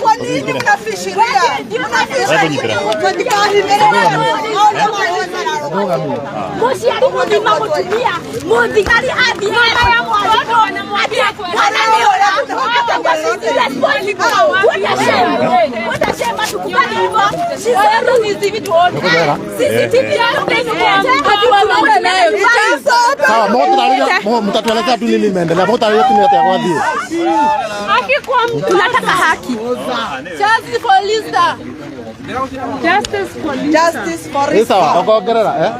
Kwa nini mnafishiria? Muciari muthima mutumia muthigari athie mwana nĩ ora. What a shame, hatukubali hivyo. CCTV. Sawa, mtatuelezea tu nini imeendelea. Mtatuelezea tu nini atĩa gwathiĩ. Tunataka haki. Justice for Lisa. Justice for Lisa. Justice for Ĩ sawa, ũkongerera eh?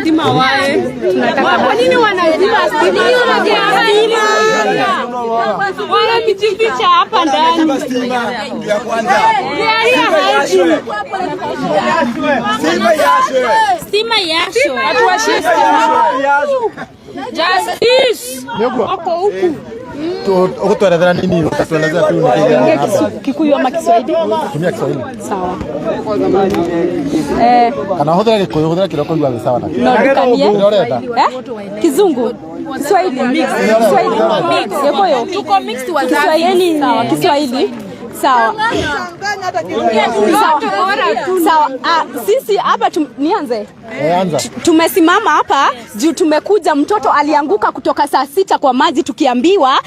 Stima wae. Kwa nini wanazima stima? Wanajificha hapa ndani. Stima yasho. Hatuwashie stima. Justice. Wako huku. Ũgũtwerethera nini? Utatuelezea tu nini? Kikuyu ama Kiswahili? Tumia Kiswahili. Sawa. Kana hũthĩra Gĩkũyũ, hũthĩra kĩrĩa ũkũigua wĩ sawa nakĩo. No ndukanie. Kĩrĩa ũrenda. Eh? Kizungu. Kiswahili mix. Kiswahili mix. Gikuyu. Tuko mixed Kiswahili sawa. Kiswahili. Sawa. Sawa. Ah, sisi hapa nianze. Eh, anza. Tumesimama hapa juu tumekuja, mtoto alianguka kutoka saa 6 kwa maji, tukiambiwa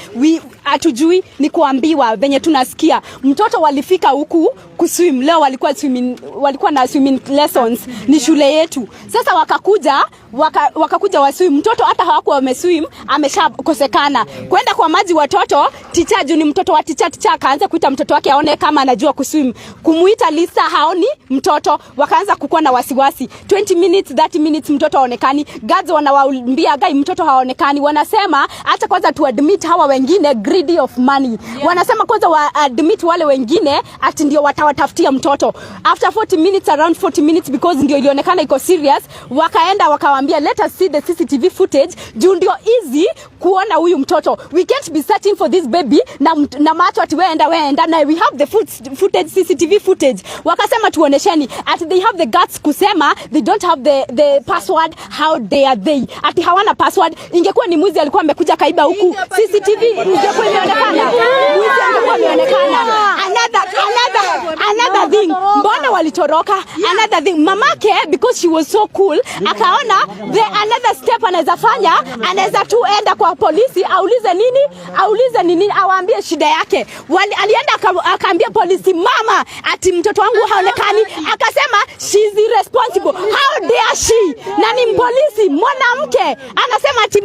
hatujui ni kuambiwa venye tunasikia. Mtoto walifika huku kuswim leo, walikuwa na swimming lessons, ni shule yetu. Sasa wakakuja waswim, mtoto hata hawakuwa wameswim, ameshakosekana kwenda kwa maji. Watoto teacher, juu ni mtoto wa teacher, teacher akaanza kuita mtoto wake aone kama anajua kuswim, kumuita Lisa haoni mtoto, wakaanza kukuwa na wasiwasi. 20 minutes, 30 minutes, mtoto haonekani. Guards wanawaambia, "Gai, mtoto haonekani." Wanasema acha kwanza tu admit hawa wengine, greedy of money. Wanasema kwanza wa admit wale wengine ati ndio watawatafutia mtoto. After 40 minutes, around 40 minutes, because ndio ilionekana iko serious, wakaenda wakawaambia, "Let us see the CCTV footage juu ndio easy kuona huyu mtoto. We can't be searching for this baby na macho ati weenda weenda na we have the footage, CCTV footage." Wakasema tuonesheni. Ati they have the guts kusema they don't have the password. How dare they? Ati hawana password. Ingekuwa ni mwizi alikuwa amekuja kaiba huku, CCTV ingekuwa imeonekana. Mwizi angekuwa ameonekana. Another thing, mbona walitoroka? Another thing, mamake, because she was so cool, akaona the another step anaweza fanya, anaweza tu enda kwa polisi aulize nini, awaambie shida yake. Alienda akaambia polisi, mama, ati mtoto wangu haonekani. Akasema she's irresponsible. How dare she? Na ni polisi mwanamke anasema ati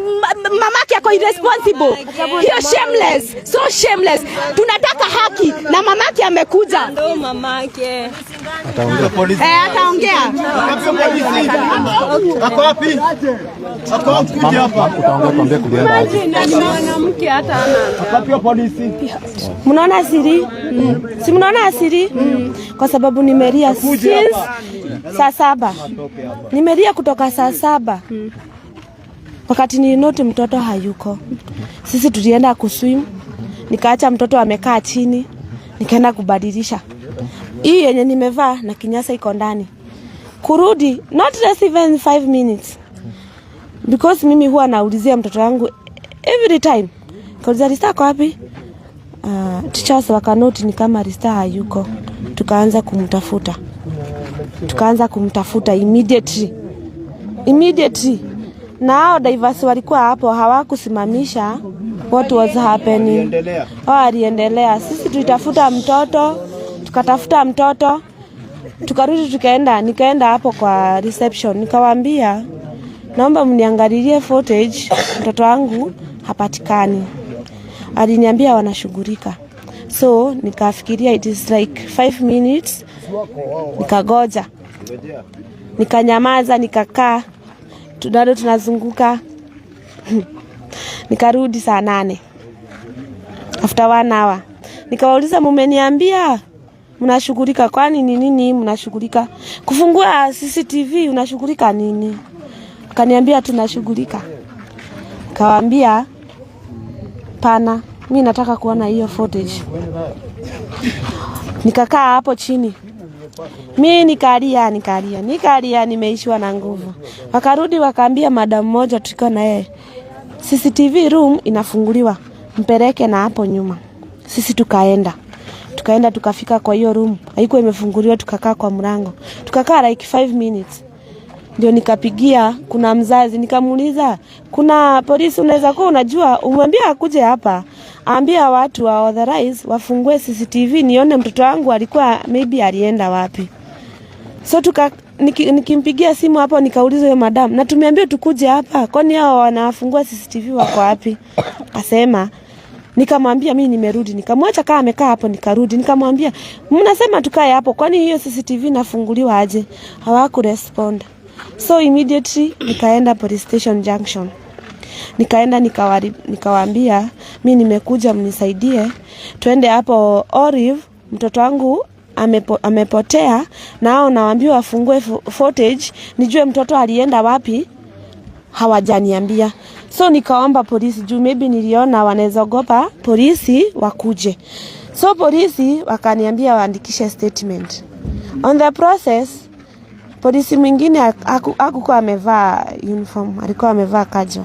mamake ako irresponsible. Hiyo shameless, so shameless. Tunataka haki na mamake amekuja. Mamake. Eh, ataongea. Ako wapi? Ako wapi? Kuja hapa. Utaongea, tuambie kulienda aje. Na ni mwanamke hata ana. Ako wapi polisi? Mnaona siri? Si mnaona siri? Kwa sababu nimelia since saa 7. Nimelia kutoka saa 7. Wakati nilinote mtoto hayuko. Sisi tulienda kuswim. Nikaacha mtoto amekaa chini. Nikaenda kubadilisha. Hii yenye nimevaa na kinyasa iko ndani. Kurudi not less even 5 minutes. Because mimi huwa naulizia mtoto wangu every time. Kauliza, "Rista ako wapi?" Teachers wakanoti ni kama Rista hayuko. Tukaanza kumtafuta. Tukaanza kumtafuta immediately. Immediately. Na hao divers walikuwa hapo hawakusimamisha what was happening. Wao waliendelea. Sisi tulitafuta mtoto, tukatafuta mtoto, tukarudi tukaenda, nikaenda hapo kwa reception nikawaambia, "Naomba mniangalilie footage, mtoto wangu hapatikani." Aliniambia wanashughulika, so nikafikiria it is like 5 minutes, nikagoja, nikanyamaza, nikakaa, bado tunazunguka, nikarudi saa 8. After one hour nikawauliza, "Mumeniambia mnashughulika, kwani ni nini mnashughulika? Kufungua CCTV unashughulika nini?" Akaniambia, "Tunashughulika." Kawaambia, "Pana, mi nataka kuona hiyo footage." Nikakaa hapo chini, mi nikalia, nikalia, nikalia, nimeishiwa na nguvu. Wakarudi wakaambia madam mmoja tulikuwa na yeye, "CCTV room inafunguliwa, mpeleke na hapo nyuma." Sisi tukaenda, tukafika kwa hiyo room, haikuwa imefunguliwa. Tukakaa kwa mlango, tukakaa like 5 minutes, ndio nikapigia, kuna mzazi, nikamuuliza, "Kuna polisi unaweza kuwa unajua, umwambie akuje hapa, ambia watu wa authorize wafungue CCTV nione mtoto wangu alikuwa, maybe alienda wapi." So nikimpigia simu hapo nikauliza huyo madam, "Na tumeambiwa tukuje hapa, kwani hao wanafungua CCTV wako wapi?" Akasema, nikamwambia mimi nimerudi, nikamwacha kama amekaa hapo, nikarudi, nikamwambia, "Mnasema tukae hapo, kwani hiyo CCTV inafunguliwa aje?" Hawakurespond. So immediately nikaenda police station junction. Nikaenda nikawaambia, "Mi nimekuja mnisaidie, twende hapo Olive, mtoto wangu amepotea na hao nawaambia wafungue footage nijue mtoto alienda wapi, hawajaniambia." So nikaomba polisi juu maybe niliona wanaweza ogopa polisi wakuje. So polisi wakaniambia waandikishe statement. On the process, polisi mwingine hakukuwa amevaa uniform, alikuwa amevaa casual.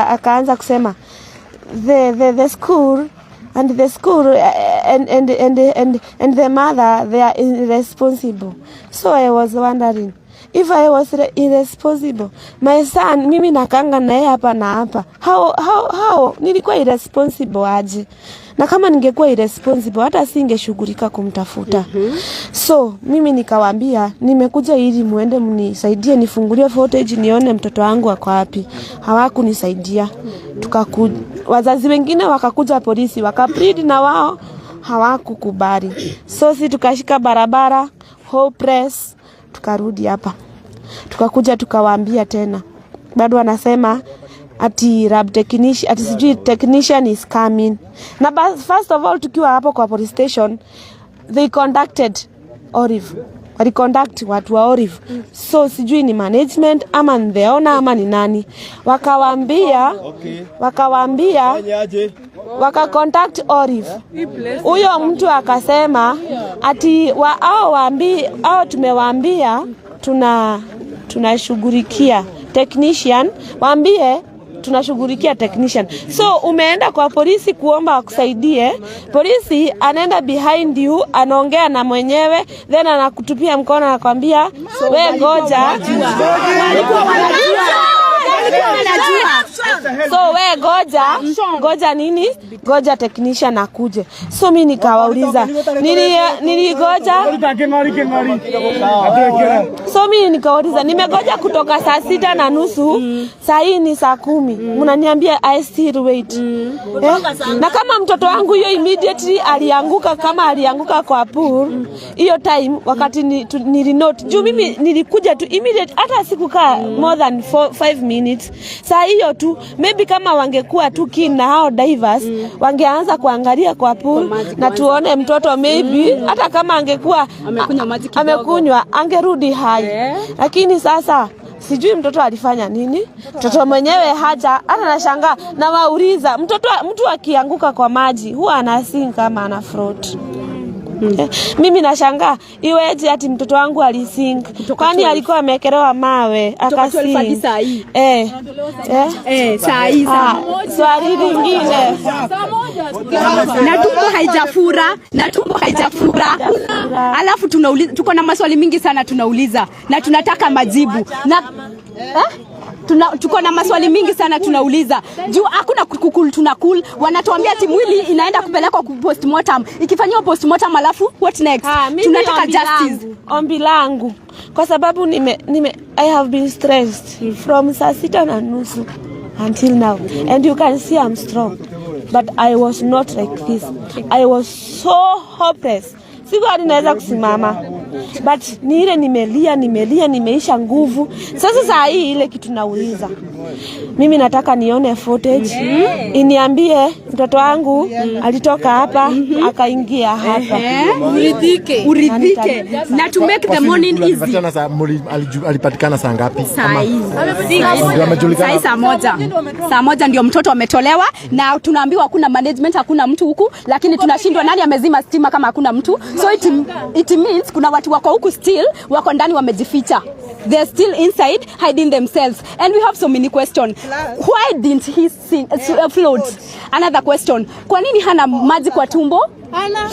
Akaanza kusema the school and the school and the mother, they are irresponsible. So I was wondering if I was irresponsible, my son, mimi nakanga naye hapa na hapa, how nilikuwa irresponsible aje? Na kama ningekuwa irresponsible, hata singeshughulika kumtafuta. So mimi nikawaambia, "Nimekuja ili muende mnisaidie nifungulie footage nione mtoto wangu ako wapi." Hawakunisaidia. Wazazi wengine wakakuja polisi, wakaplead na wao, hawakukubali. So si tukashika barabara hopeless, tukarudi hapa, tukakuja tukawaambia tena, bado wanasema ati lab technician, ati sijui technician is coming. Na first of all, tukiwa hapo kwa police station, they conducted Olive, waliconduct watu wa Olive. So sijui ni management ama ni the owner ama ni nani, wakawaambia Fanyaje? Waka contact Olive. Huyo mtu akasema ati au tumewaambia tunashughulikia technician, waambie tunashughulikia technician. So umeenda kwa polisi kuomba wakusaidie, polisi anaenda behind you, anaongea na mwenyewe, then anakutupia mkono, anakwambia, "We ngoja." Walikuwa wanajua. Walikuwa wanajua. So we goja, goja nini? Goja technician akuje. So mi nikawauliza, niligoja. So mi nikawauliza, "Nimegoja kutoka saa 6:30, saa hii ni saa 10, mnaniambia I still wait, eh? Na kama mtoto wangu hiyo immediately alianguka, kama alianguka kwa pool hiyo time wakati nilinote juu mimi nilikuja tu immediate, hata sikukaa more than 4, 5 minutes. Saa hiyo tu, maybe kama wangekuwa tu keen na hao divers, wangeanza kuangalia kwa pool na tuone mtoto, maybe hata kama angekuwa Amekunywa maji kidogo. Amekunywa, angerudi hai. Lakini sasa sijui mtoto alifanya nini. Mtoto mwenyewe haja hata, nashangaa, nawauliza, mtoto, mtu akianguka kwa maji huwa ana sink kama ana float? Eh, mimi nashangaa iweje ati mtoto wangu alisink, kwani alikuwa amewekelewa mawe Kutoka 12 hadi akasink? saa hii. Eh, eh. Eh, saa hii saa Ah, swali lingine. Na tumbo haijafura, na tumbo haijafura. Alafu tunauliza, tuko na maswali mingi sana tunauliza na tunataka majibu na eh? Tuko na maswali mingi sana tunauliza juu hakuna kukul, tuna cool. Wanatuambia ati mwili inaenda kupelekwa ku postmortem, ikifanyiwa postmortem alafu what next? Ah, mimi Tunataka ombi justice. langu, ombi langu, kwa sababu I have been stressed from saa 6:30 until now, and you can see I'm strong, but I was not like this. I was so hopeless, sikuwa ninaweza kusimama. But ni ile nimelia, nimelia, nimeisha nguvu. Sasa saa hii ile kitu nauliza, mimi nataka nione footage iniambie mtoto wangu alitoka hapa akaingia hapa. Uridhike, uridhike na to make the morning easy. Alipatikana saa ngapi? Saa Ama- hizi Ndio amejulikana. saa hii saa 1, saa 1 ndio mtoto ametolewa, na tunaambiwa hakuna management, hakuna mtu huku, lakini tunashindwa nani amezima stima kama hakuna mtu. So it means kuna watu wako huku still, wako ndani wamejificha. They're still inside hiding themselves, and we have so many questions. Why didn't he sink, float? Another question, kwa nini hana maji kwa tumbo?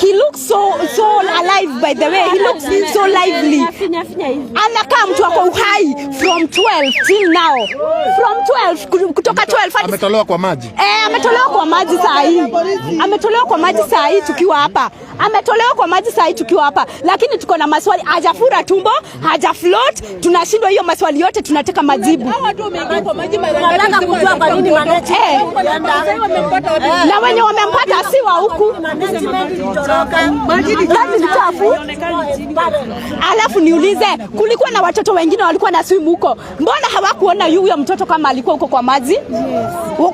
He looks so so alive, by the way. He looks so lively. Finya finya hivi. Anakaa mtu ako uhai from 12 till now, from 12, kutoka 12 hadi Ametolewa kwa maji. Eh, ametolewa kwa maji saa hii, ametolewa kwa maji saa hii tukiwa hapa, ametolewa kwa maji saa hii tukiwa hapa, lakini tuko na maswali. Hajafura tumbo, haja float, tunashindwa hiyo maswali yote, tunataka majibu. Tunataka kujua kwa nini Eh, na wenye wamempata si wa huku, maji ni chafu. Alafu niulize, kulikuwa na watoto wengine walikuwa na swim huko, mbona hawakuona huyo mtoto kama alikuwa huko kwa maji?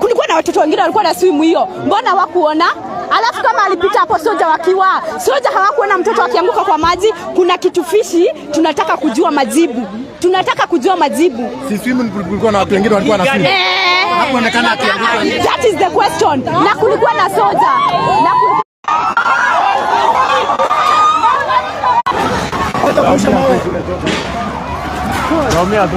Kulikuwa na watoto wengine walikuwa na swim hiyo, mbona hawakuona? Alafu kama alipita hapo soja wakiwa soja hawakuona mtoto akianguka kwa maji. Kuna kitu fishy, tunataka kujua majibu, tunataka kujua majibu. Si swimming pool kulikuwa na watu wengine walikuwa na swim. Eh, Hakuonekana akianguka. that is the question. Na kulikuwa na soja na kulikuwa Naumia tu.